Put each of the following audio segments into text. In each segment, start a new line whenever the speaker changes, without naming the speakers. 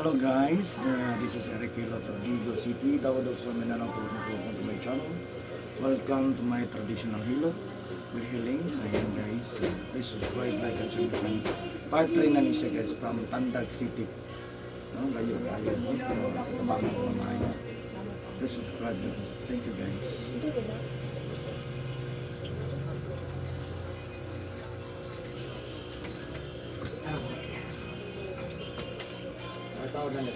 Hello guys, this is Eric Hilot of Digo City, Davao del Sur, Mindanao, Philippines. Welcome to my channel. Welcome to my traditional hilot with healing. Ayan guys, please subscribe, like, and share my channel. Part 3 na ni siya guys, from Tandag City. No, layo kayo, no? Pero tabangan ko na maayo. Please subscribe, guys. Thank you guys. Ay, tao na niya.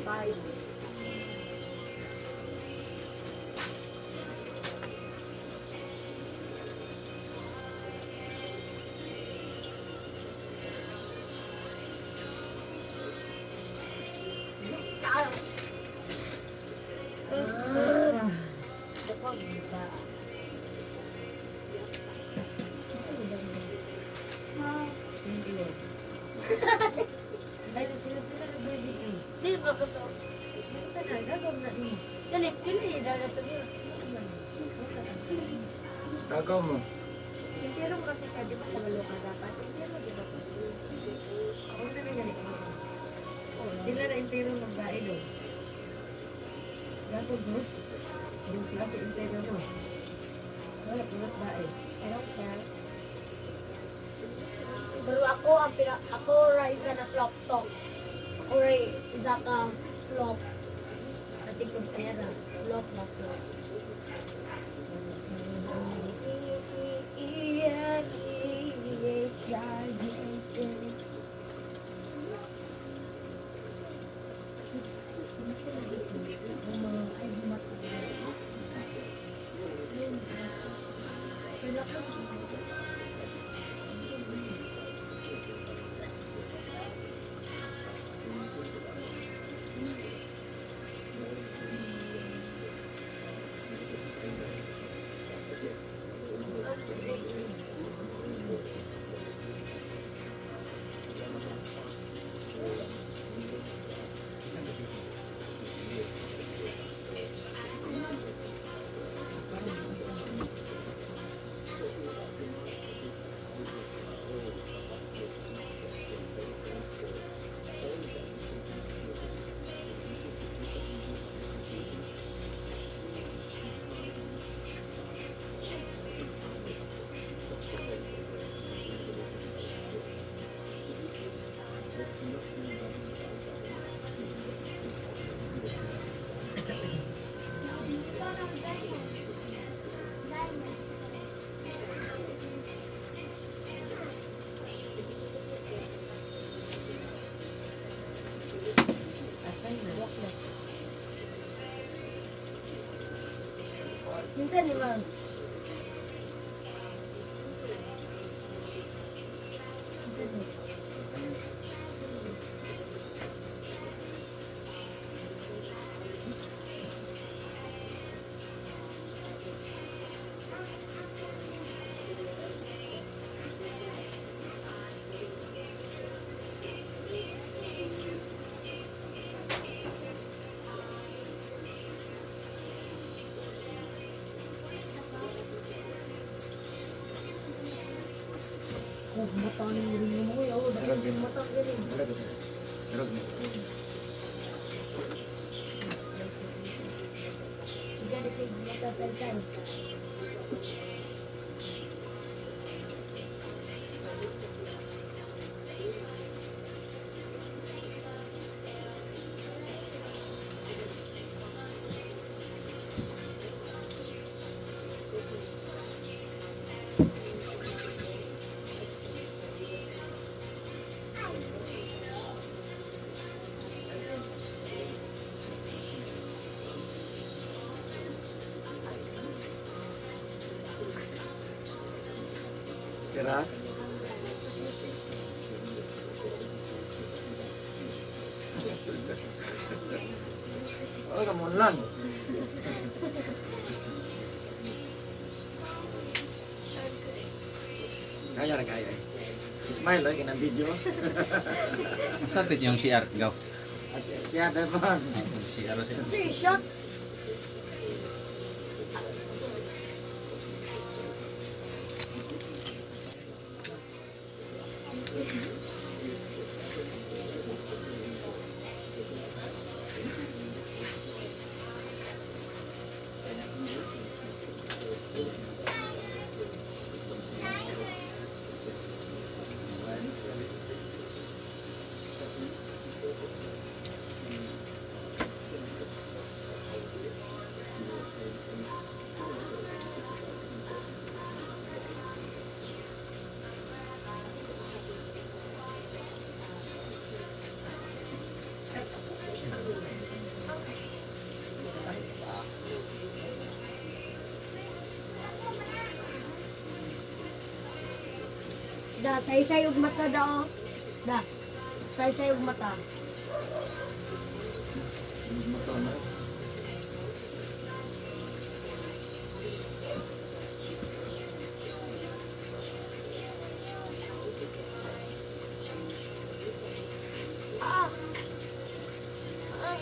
Five.
Ay, sila sila nag-video.
Di ba ko to?
Ito na, gagawin na niya.
Dali, dili, dali to.
Gagaw mo.
Entero mo kasi siya, di ba kabalo ka dapat? Entero, di ba?
Ako na na ganito. Sila na entero ng bae do. Gagawin dos. Dos lang entero no. Wala, puros bae.
I don't care. Pero ako, ang pina, ako ra isa na flop talk. Ako ra isa ka flop. Pati kong pera. Flop na flop. E, N, E, H, I, J, K.
Atay na.
Minsan ni ma'am. Oh, mata ni rin mo kuya. Oh,
Darag din.
mata galing.
Darag din. Darag din.
Ganit yung mata sa isang.
Tira. Oh, kamulan. Kaya na kaya eh. Smile eh, kinang video.
Masapit yung CR, gaw.
Ah, siya, Devon.
Ay, CR sila.
Three shot. Da, saysay og mata da oh. Da. Saysay og mata.
Mata na.
Ah. Ah.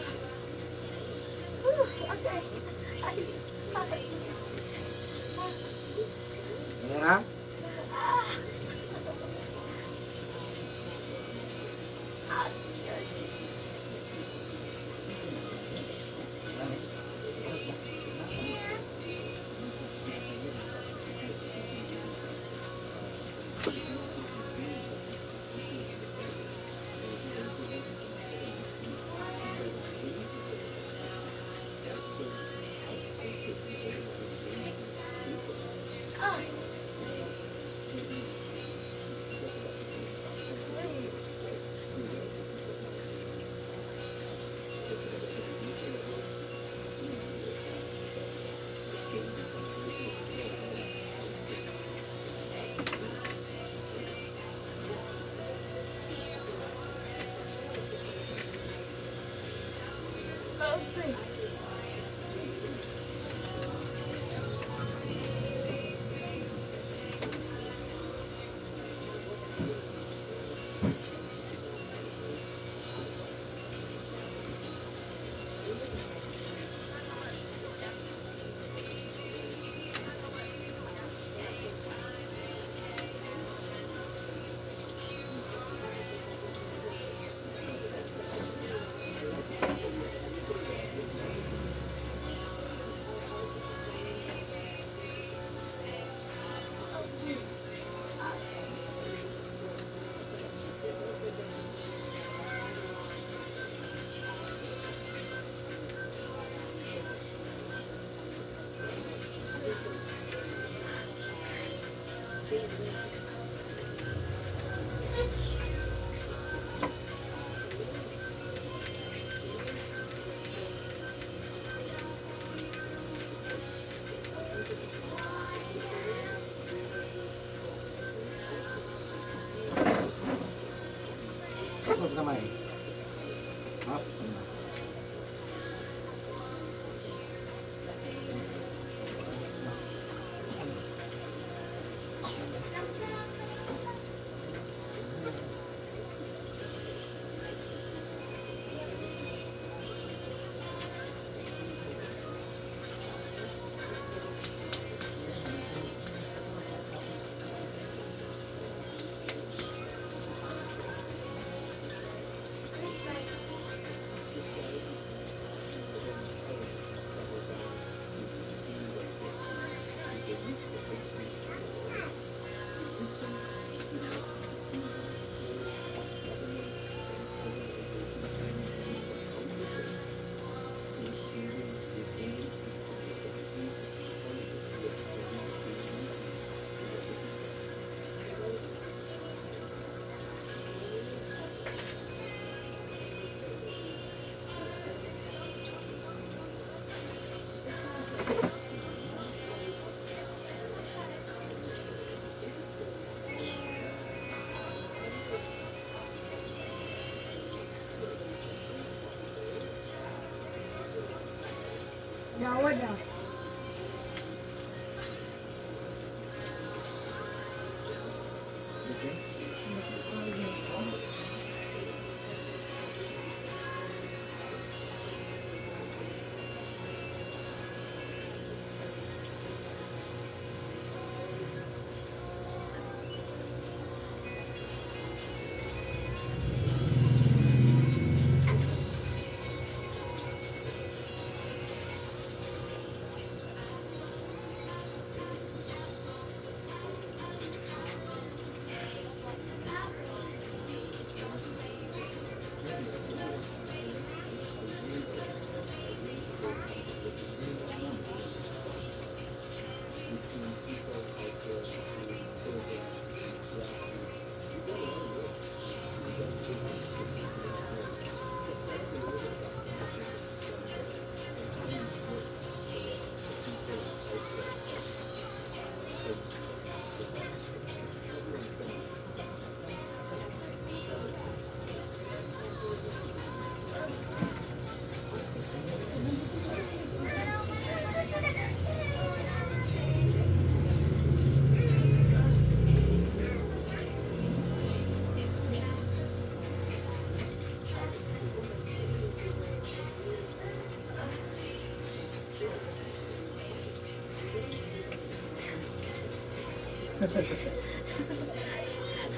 Okay. Ay, ay.
Ayan na?
Ah. Okay.
Sos kamay. Ups na.
Dawa da.
Okay.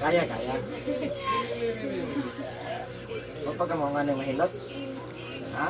Kaya, kaya. Wa pa ka mo nga nang mahilot? Ha?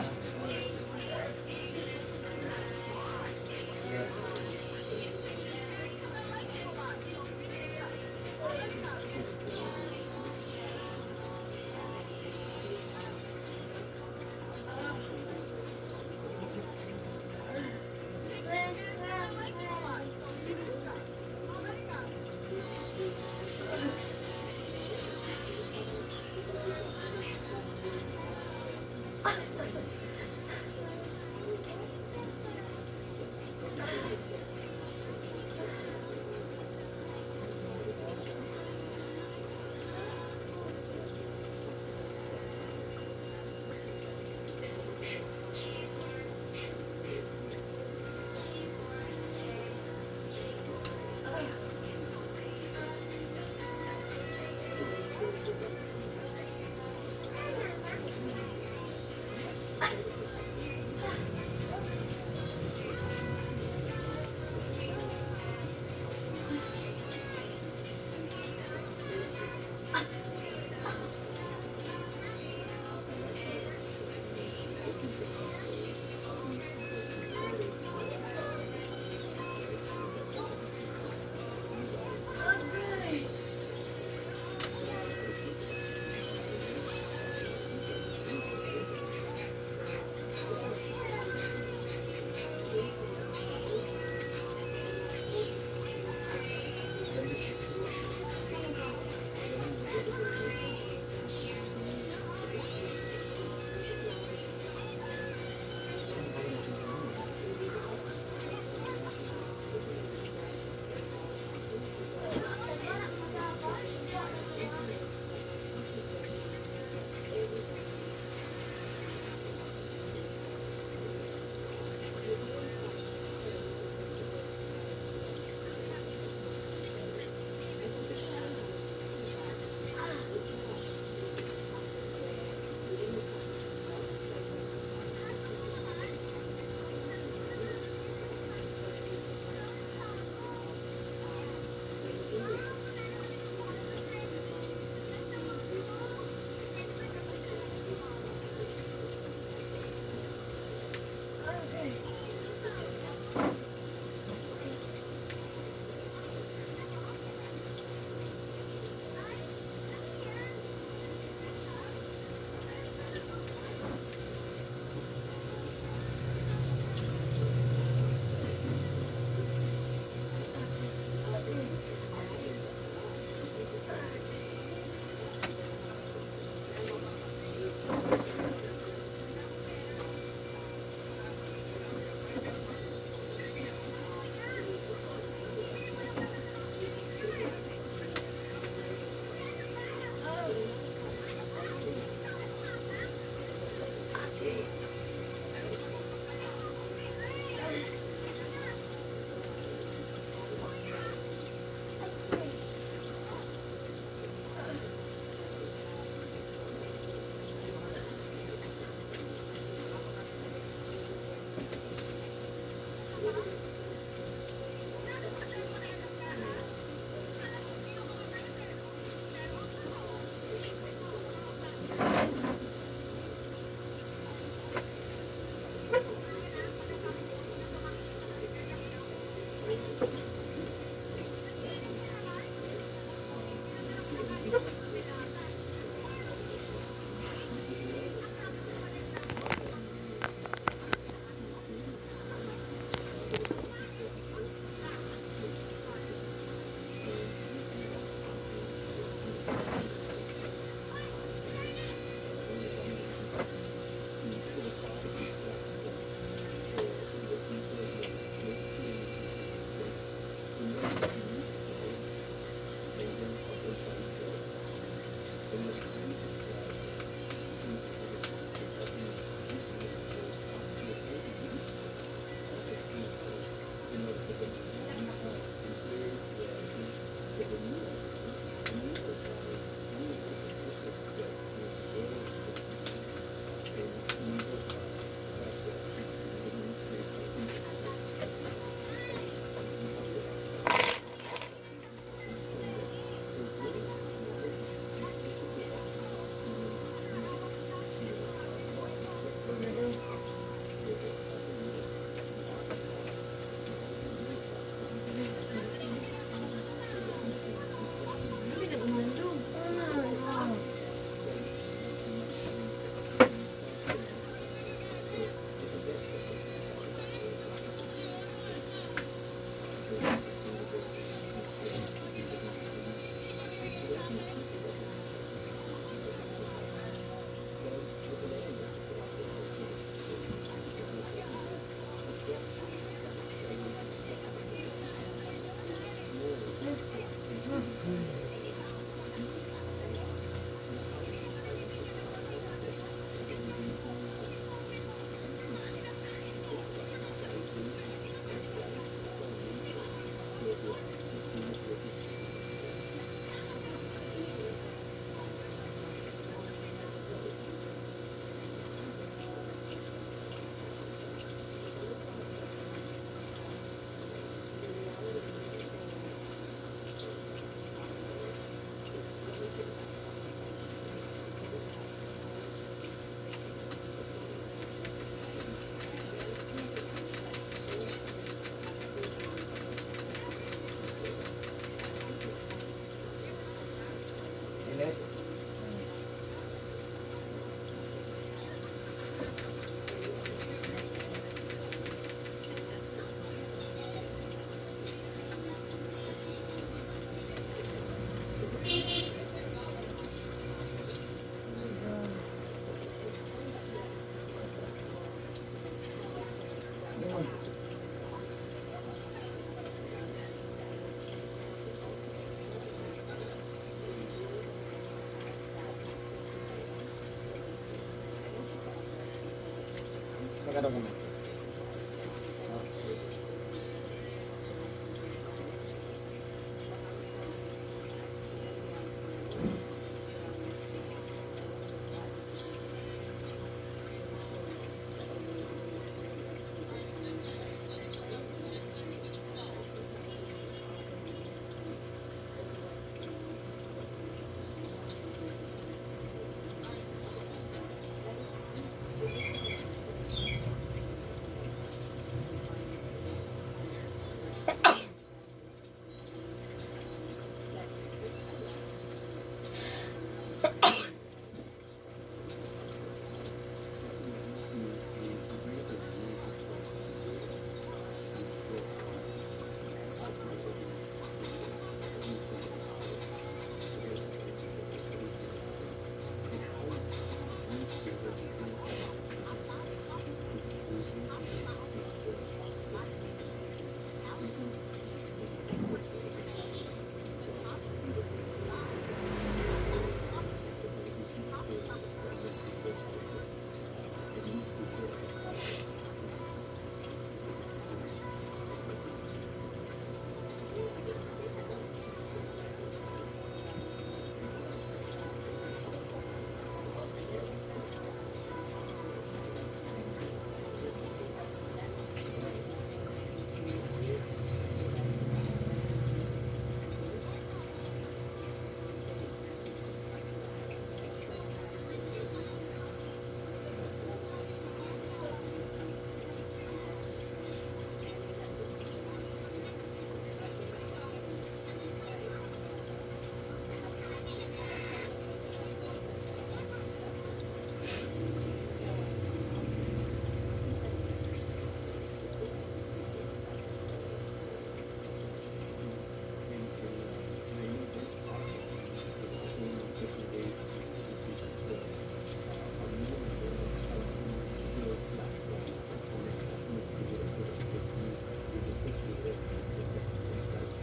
Hinga daw kami.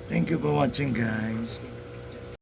Thank you for watching, guys.